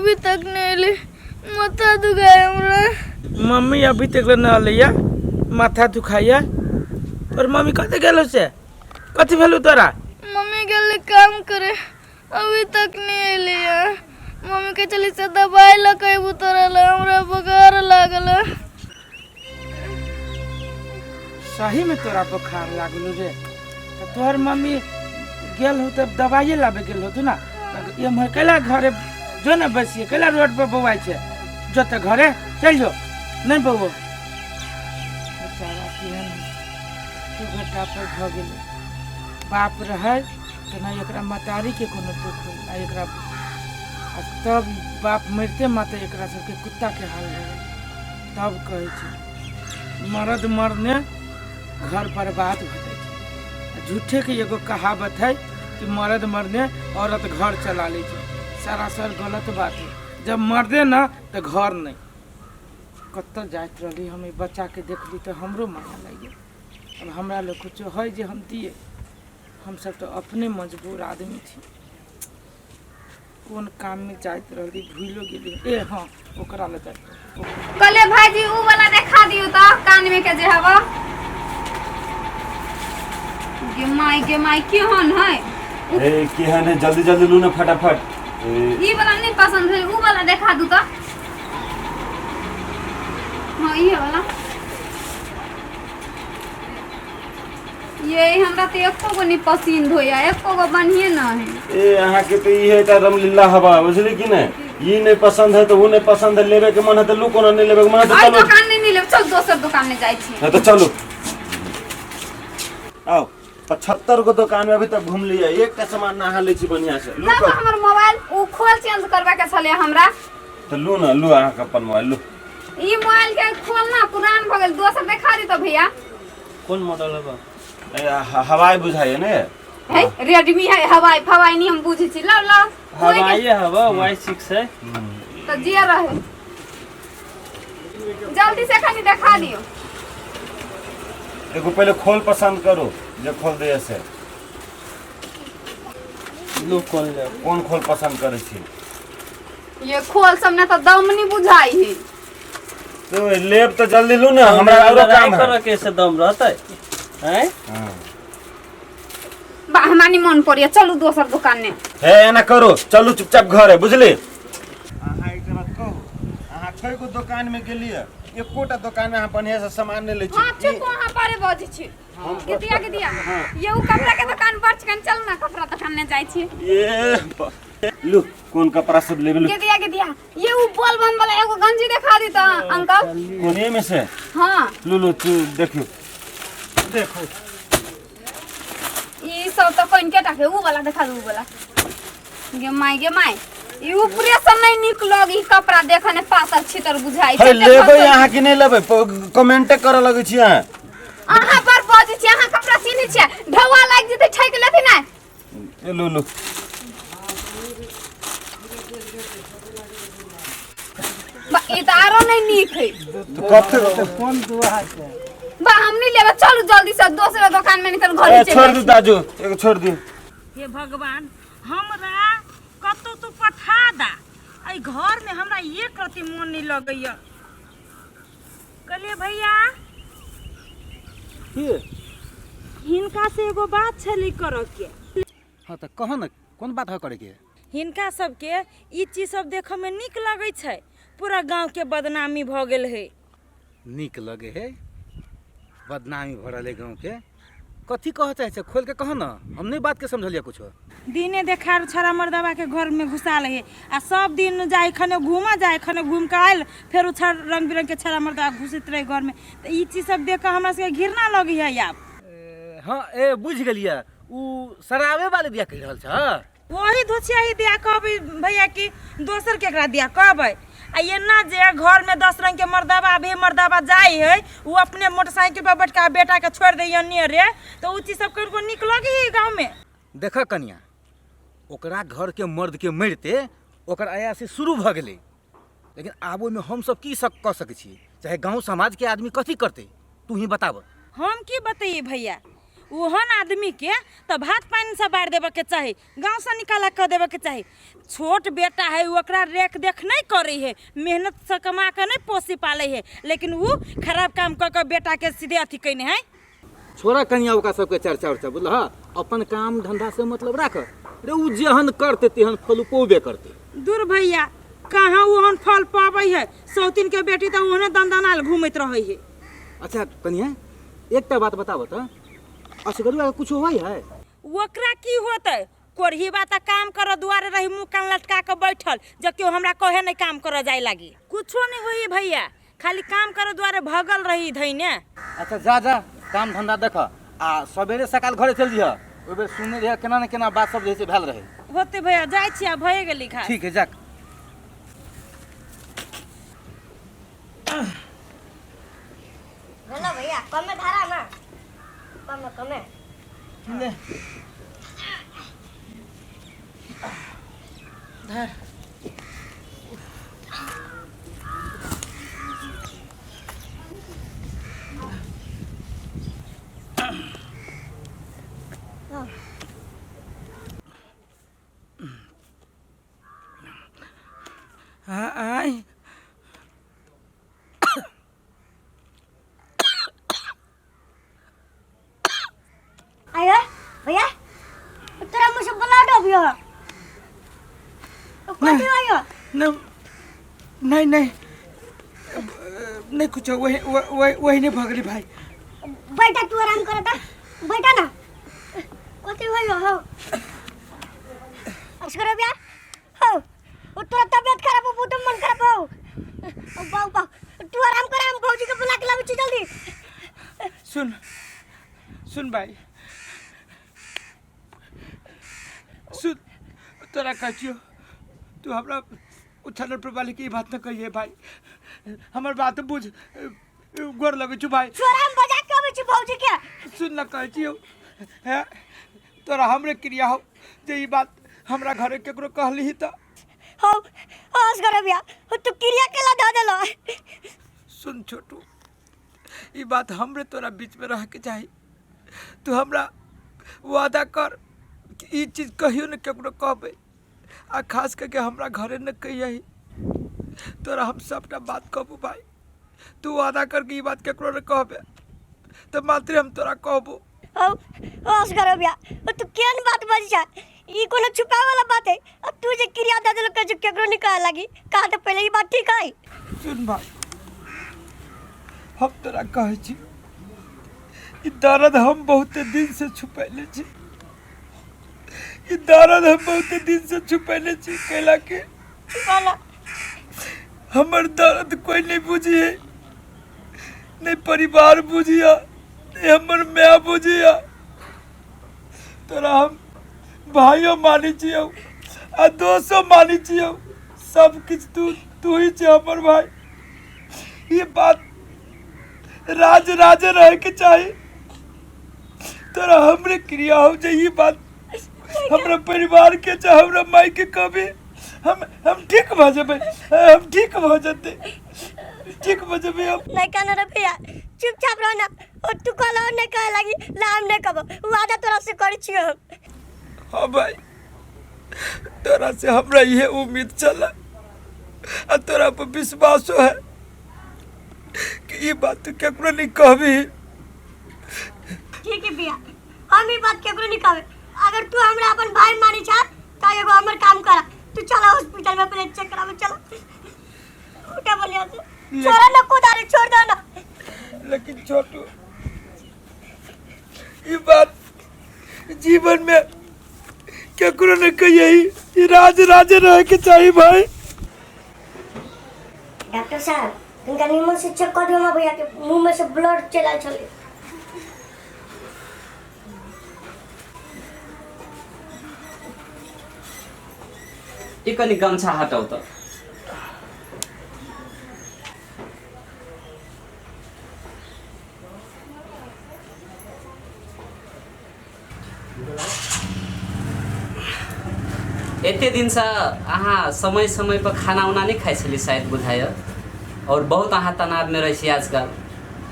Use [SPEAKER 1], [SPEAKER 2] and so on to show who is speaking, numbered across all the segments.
[SPEAKER 1] अभी तक नहीं एलै, माथा दुखाय हमरा।
[SPEAKER 2] मम्मी अभी तक ले न अलैया, माथा दुखाइया। तोर मम्मी कतऽ गेलो से? कथी भेलौ तोरा?
[SPEAKER 1] मम्मी गेलै काम करे, अभी तक नहीं एलै। मम्मी के चली से दवाई लऽ के अयबू तोरा लए, हमरा बुखार लागल है।
[SPEAKER 2] सही में तोरा बुखार लागलो रे? तऽ तोहर मम्मी गेल हो तब दवाइए लाबे गेल होतु ना? तऽ एम्हर कैला घरे जो ने बैसिए, कैला रोड पर बौआइ छै? जो तऽ घरे चलि जो। नहि बौओ, बेचारा केहन दू घंटा पर भऽ गेलै। बाप रहै तऽ नहि एकरा मतारीके कोनो दुख होइ आ एकरा, आ तब बाप मरिते माते एकरा सबके कुत्ताके हाल भऽ गेलै। तब कहै छै मरद मरने घर बर्बाद भऽ जाइ छै। आ झूठेके एगो कहावत है कि मरद मरने औरत घर चला लै छै, सरासर गलत बात है। जब मर्दे ना तऽ घर नहि। कतऽ जाइत रहली हम, ई बच्चाके देखली तऽ हमरो माया लागि गेल। अब हमरा लग कुछो है जे हम दिए? हमसब तऽ अपने मजबूर आदमी छी। कोन काममे जाइत रहली, भूलो गेली। ए हँ, ओकरा लग जाइत रहली।
[SPEAKER 3] कहले भाईजी, उ वाला देखा दियो त कान में के जे हवा। गे माई, गे माई, केहन है?
[SPEAKER 4] ए, केहन है? जल्दी जल्दी लू ना फटाफट। ए,
[SPEAKER 3] ई वाला नहीं पसंद है, उ वाला देखा दू त। हाँ, ये वाला। ये हमरा तो एको गो नहीं पसंद होया, एको गो बढ़िए ना है।
[SPEAKER 4] ए, अहाँ के तो इहे टा रामलीला हवा, बुझली कि नहीं? ई नहीं पसंद है तो वो नहीं पसंद है। लेवे के मन है तो लू, कोनो नहीं लेवे के मन है तो
[SPEAKER 3] आई
[SPEAKER 4] चलू।
[SPEAKER 3] दुकान नहीं लेब, चल दोसर दुकान में जाइ छी।
[SPEAKER 4] हाँ तो चलू, आओ। 75 गो दुकान में अभी तक घूम लिया, एक टा सामान ना अहाँ लै छी बढ़िया से। लू।
[SPEAKER 3] ना तो हमर मोबाइल उ खोल चेंज करबा के छले हमरा।
[SPEAKER 4] तो लू ना, लू अहाँ के अपन मोबाइल लू।
[SPEAKER 3] ई मोबाइल के खोल ना पुरान भ गेल, दोसर देखा दी तो भैया।
[SPEAKER 5] कोन मॉडल है?
[SPEAKER 4] ए, हवाई बुझाइए ने।
[SPEAKER 3] है रेडमी है, हवाई फवाई नहीं हम बुझै छी। लाओ लाओ।
[SPEAKER 5] हवाई हवा वाई सिक्स है।
[SPEAKER 3] तो जे रहे जल्दी से खाली देखा दियो।
[SPEAKER 4] देखो, पहले खोल पसंद करो, जे खोल दे से।
[SPEAKER 5] लू, कोन ले?
[SPEAKER 4] कोन खोल पसंद करे छी?
[SPEAKER 3] ये खोल सब ने तो दम नहीं बुझाई है।
[SPEAKER 4] तो लेब तो जल्दी लू ना, हमरा औरो काम है।
[SPEAKER 5] करे के से दम रहतै हैं?
[SPEAKER 4] हाँ।
[SPEAKER 3] बा, हमरा नहीं मन पड़िया, चलू दोसर दुकान ने।
[SPEAKER 4] हे, एना करो, चलू चुपचाप घर है, बुझली? अहाँ एक बात कहू, अहाँ कई गो दुकान में गेलियै, एकोटा दुकान में अहाँ बढ़िया से सामान नहीं लै छी।
[SPEAKER 3] हाँ, चुप, वहाँ पारे बजै छी। के दिया, के दिया, ये उ कपड़ा के दुकान पर छन, चल ना कपड़ा दुकान में जाइ छी।
[SPEAKER 4] ये लू, कोन कपड़ा सब लेबे लू।
[SPEAKER 3] के दिया, के दिया, ये उ बोल बम वाला एगो गंजी देखा दी त अंकल।
[SPEAKER 4] कोने में से?
[SPEAKER 3] हाँ।
[SPEAKER 4] लू लू, तू देखियो देखो।
[SPEAKER 3] ई सब तो कोइन के टाके, उ वाला देखा दू, उ वाला। गे माई, गे माई, ई ऊपरे से नहीं निक लग, ई कपड़ा देखने पातर छितर बुझाई
[SPEAKER 4] हे
[SPEAKER 3] छै।
[SPEAKER 4] लेबै अहाँ कि नहीं लेबै? कमेंटे करऽ लगै छी अहाँ।
[SPEAKER 3] अहाँ पर बजै छी, अहाँ कपड़ा चिन्है छियै? ढौआ लागि जेतै, ठकि लेथिन ना।
[SPEAKER 4] ए, लू लू।
[SPEAKER 3] बा, ई तऽ आरो नहीं नीक है।
[SPEAKER 4] तो कब
[SPEAKER 2] कोन दुआ छै?
[SPEAKER 3] बा, हम नहीं लेबै, चलू जल्दी से दोसर दुकान में, निकल घर
[SPEAKER 4] ए,
[SPEAKER 3] चलि
[SPEAKER 4] छोड़
[SPEAKER 3] जाइ
[SPEAKER 4] दू
[SPEAKER 3] छी।
[SPEAKER 4] दाजू, एगो छोड़ दू।
[SPEAKER 6] हे भगवान, हमरा कतौ तू पठा दा, एहि घरमे हमरा एक रति मोन नहि लगैया। कहलियै भैया
[SPEAKER 7] की?
[SPEAKER 6] हिनका से एगो बात छलै करऽ के।
[SPEAKER 7] हाँ तऽ कह ने, कोन बात है करैके?
[SPEAKER 6] हिनका सबके ई चीज सब देखऽमे नीक लगै छै? पूरा गाँवके बदनामी भऽ गेल है।
[SPEAKER 7] नीक लगे है? बदनामी भऽ रहल है गाँवके? कथी कहऽ चाहै छै, खोलि कऽ कह ने, हम नहि बातके समझलियै कुछो।
[SPEAKER 6] दिने देखार छड़ा मर्दबा के घर में घुसा ले आ सब दिन जाय खने घूमा, जाय खने घूम के आयल, फेर उ छड़ रंग बिरंग के छड़ा मर्दबा घुसैत रहे घर में, तऽ ई चीज सब देख के हमरा सबके घृणा लगे है आब।
[SPEAKER 7] ए, हाँ, ए बुझि गेलियै, उ शराबे वाले दिया कहि रहल छ?
[SPEAKER 6] वही धोछिया ही दिया कहबै भैया कि दोसर केकरा दिया कहबै? आ एना जे घर में 10 रंग के मर्दबा भी मर्दबा जाय है, उ अपने मोटरसाइकिल पर बैठ के बेटा के छोड़ दै अन्य रे, तो उ चीज सब कनको नीक लगे है गाँव में?
[SPEAKER 7] देख कनिया, ओकरा घर के मर्द के मरिते ओकर अयासी शुरू भऽ गेलै, लेकिन आब ओहिमे हमसब की सब कऽ सकै छियै, चाहे गाँव समाज के आदमी कथी करतै, तू ही बताब।
[SPEAKER 6] हम की बतैयै भैया, ओहन आदमी के तऽ भात पानि से बारि देबऽ के चाही, गाँव से निकाला कऽ देबऽ के चाही। छोट बेटा है, ओकरा रेख देख नहीं करे है, मेहनत से कमा के नहीं पोसी पाले है, लेकिन वो खराब काम कऽ के बेटा के सीधे अथी कयने है।
[SPEAKER 7] छोड़ा कनिया ओकरा सबके चर्चा उर्चा, बुझलह? अपन काम धंधा से मतलब राख रे। उ जेहन करते तेहन फल पौबे करते।
[SPEAKER 6] दूर भैया, कहाँ ओहन फल पाबै है? सौतीन के बेटी तऽ ओहने दनदनाल घूमैत रहै है।
[SPEAKER 7] अच्छा कनिया, एकटा बात बताबऽ तऽ, असगरुआ के कुछो होइ है?
[SPEAKER 6] ओकरा की होतै? कोरही बा तऽ काम करऽ दुआरे रही मुँह कान लटका के बैठल, जब केओ हमरा कहे नहीं काम करऽ जाय लागी। कुछो नहीं होई भैया, खाली काम करे दुआरे भगल रही धैने।
[SPEAKER 7] अच्छा जा जा, काम धंधा देख आ सवेरे सकाल घरे चल जिह। ओहि बेर सुनने रहिए केना ने केना बात सब जे से भेल रहे।
[SPEAKER 6] होते भैया, जाइ छी, आ भए गेली घास।
[SPEAKER 7] ठीक है, जा।
[SPEAKER 8] भेलो भैया, कमे धारा ना, कमे कमे।
[SPEAKER 2] ले धर। हाँ आय।
[SPEAKER 8] आयो भैया, तोरा मुँह से ब्लड अबियो, कथी आयो?
[SPEAKER 2] नहीं नहीं नहीं नहीं, कुछ वही वही वही नहीं भगली भाई।
[SPEAKER 8] बैठा, तू आराम कर ता, बैठा ना। कथी भयो हो असगर भैया? हो ओ तोरा तबियत खराब हो, बहुत मन खराब हो। ओ बाऊ बाऊ, तू आराम कर, हम भौजी के बुला के लाबै छी जल्दी।
[SPEAKER 2] सुन सुन भाई सुन, तोरा कहै छियौ, तू हमरा उछानर पर वाली के ई बात न कहिए भाई, हमर बात बुझ, गोर लगै छु भाई।
[SPEAKER 8] छोरा, हम बजा के अबै छी भौजी के।
[SPEAKER 2] सुन न, कहै छियौ हैं, तोरा हमरे क्रिया हो जे ई बात हमरा घरे केकरो कहली तऽ।
[SPEAKER 8] हो असगर भैया, तू क्रिया के ला धऽ देलो?
[SPEAKER 2] सुन छोटू, ई बात हमरे तोरा बीच में रह के चाही। तू हमरा वादा कर कि ई चीज कहियो न केकरो कहबै, आ खास करके हमरा घरे न कहियही। तोरा हम सबटा बात कहबो भाई, तू वादा कर कि ई बात केकरो न कहबे तऽ मात्र हम तोरा कहबो।
[SPEAKER 8] हो असगर भैया, तू केहन बात बजै छ? ई कोनो छुपावे वाला बात है? अब तू जे क्रिया दे देलो, कहे केकरो नहीं कहे लागी, कहा तो पहले ई बात ठीक है?
[SPEAKER 2] सुन भाई, हम तोरा कहै छी, ई दर्द हम बहुते दिन से छुपैले छी, ई दर्द हम बहुते दिन से छुपैले छी, कैला के
[SPEAKER 8] बोला।
[SPEAKER 2] हमर दर्द कोई नहीं बुझिए, नहीं परिवार बुझिया, नहीं हमर माय बुझिया। तोरा हम भाइयो मानै छियौ आ दोस्तो मानै छियौ, सब किछु तू तू ही छै हमर भाई। ये बात राज राजे रहे के चाही। तोरा हमरे क्रिया हो जे ई बात हमरा परिवार के चाहे हमरा माई के कभी, हम ठीक भऽ जेबै, हम ठीक भऽ जेतै, ठीक भऽ जेबै हम।
[SPEAKER 8] नहीं कहना रे भैया, चुपचाप रहो ना। ओ तू कहला नहीं कहे लागी, ला हम नहीं कहबो, वादा तोरा से करै छियो हम।
[SPEAKER 2] हाँ भाई, तोरा से हमरा इहे उम्मीद छल आ तोरा पर विश्वासो है कि ई बात तू केकरो नहीं कहबी।
[SPEAKER 8] ठीक है भैया, हम ई बात केकरो नहीं कहबे। अगर तू हमरा अपन भाई मानी छा त एगो हमर काम करा, तू चला हॉस्पिटल में पहले चेक करावे चला। उठा बोलिया से, छोड़ा ना कुदारे, छोड़ दो ना।
[SPEAKER 2] लेकिन छोटू, ई बात जीवन में केकरो नहीं कहिए, ई राज राजे रहे के चाही भाई।
[SPEAKER 8] डॉक्टर साहब, इनका निमन से चेक कर दियो हमरा भैया के मुंह में से ब्लड चला चले।
[SPEAKER 9] ई कनि गमछा हटाउ तऽ। एते दिनसँ अहाँ समय समय पर खाना उना नहि खाइ छलियै शायद बुझाइए, आओर बहुत अहाँ तनावमे रहै छी आजकल,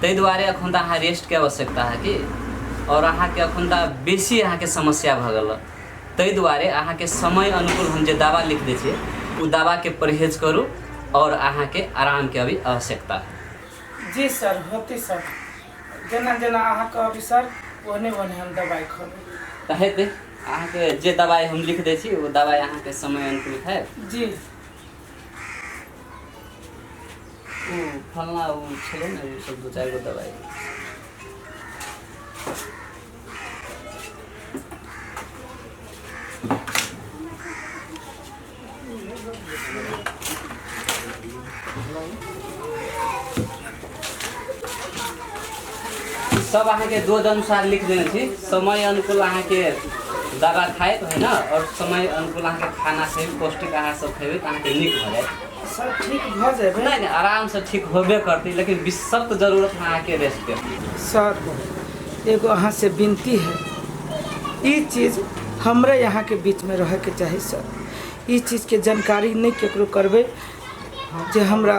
[SPEAKER 9] ताहि दुआरे एखन तऽ अहाँ रेस्टके आवश्यकता है। की आओर अहाँके एखन तऽ बेसी अहाँके समस्या भऽ गेल। ताहि दुआरे अहाँके समय अनुकूल हम जे दवा लिख दै छियै ओ दवाके परहेज करू आओर अहाँके आरामके अभी आवश्यकता है।
[SPEAKER 2] जी सर, होती सर, जेना जेना अहाँ कहबै सर ओहने ओहने हम दवाइ खेबै।
[SPEAKER 9] तऽ हेतै, अहाँके जे दवाइ हम लिख दै छी ओ दवाइ अहाँके समय अनुकूल खायब।
[SPEAKER 2] जी।
[SPEAKER 9] ओ फलना ओ छलै ने, ओ सब दू चारि गो दवाइ सब अहाँके डोज अनुसार लिख देने छी। समय अनुकूल अहाँके दवा खायब है ना, और समय अनुकूल अहाँके खाना खेबै, पौष्टिक आहार सब खेबै तऽ अहाँके नीक भऽ जायत।
[SPEAKER 2] सर ठीक भऽ जेबै?
[SPEAKER 9] नहि नहि, आरामसँ ठीक होबे करतै, लेकिन सख्त जरूरत है अहाँके रेस्टके।
[SPEAKER 2] सर एगो अहाँ से विनती है, ई चीज हमरे यहाँ के बीच में रहे के चाही सर। ई चीज के जानकारी नहीं केकरो करबै जे हमरा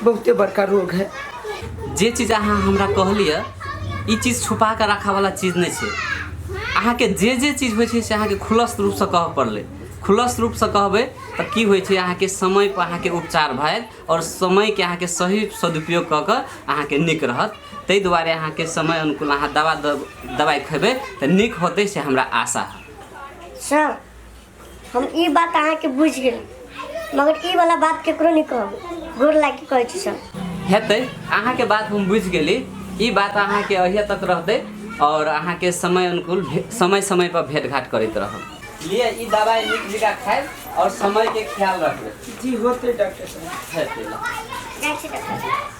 [SPEAKER 2] बहुते बड़का रोग है।
[SPEAKER 9] जे चीज अहाँ हमरा कहलियै ई चीज छुपा कऽ राखऽवला चीज नहि छै। अहाँके जे जे चीज होइ छै से अहाँके खुलस्त रूपसँ कहऽ पड़लै। खुलस्त रूपसँ कहबै तऽ की होइ छै, अहाँके समयपर अहाँके उपचार भऽ जायत आओर समयके अहाँके सही सदुपयोग कऽ कऽ अहाँके नीक रहत। ताहि दुआरे अहाँके समय अनुकूल अहाँ दवा दवाइ खेबै तऽ नीक होतै से हमरा आशा है।
[SPEAKER 8] सर हम ई बात अहाँके बुझि गेली, मगर ई वाला बात केकरो नहीं कहब, गोर लागि के कहै छी सर।
[SPEAKER 9] हेतै, अहाँके बात हम बुझि गेली। ई बात अहाँके अहिया तक रहतै आओर अहाँके समय अनुकूल समय समय पर भेंट घाट करैत रहब। लिए ई दवाइ नीक जकाँ खायब आओर समयके ख्याल रखबै।
[SPEAKER 2] जी होतै डॉक्टर साहब।
[SPEAKER 9] हेतै।
[SPEAKER 8] जाइ छी डॉक्टर साहब।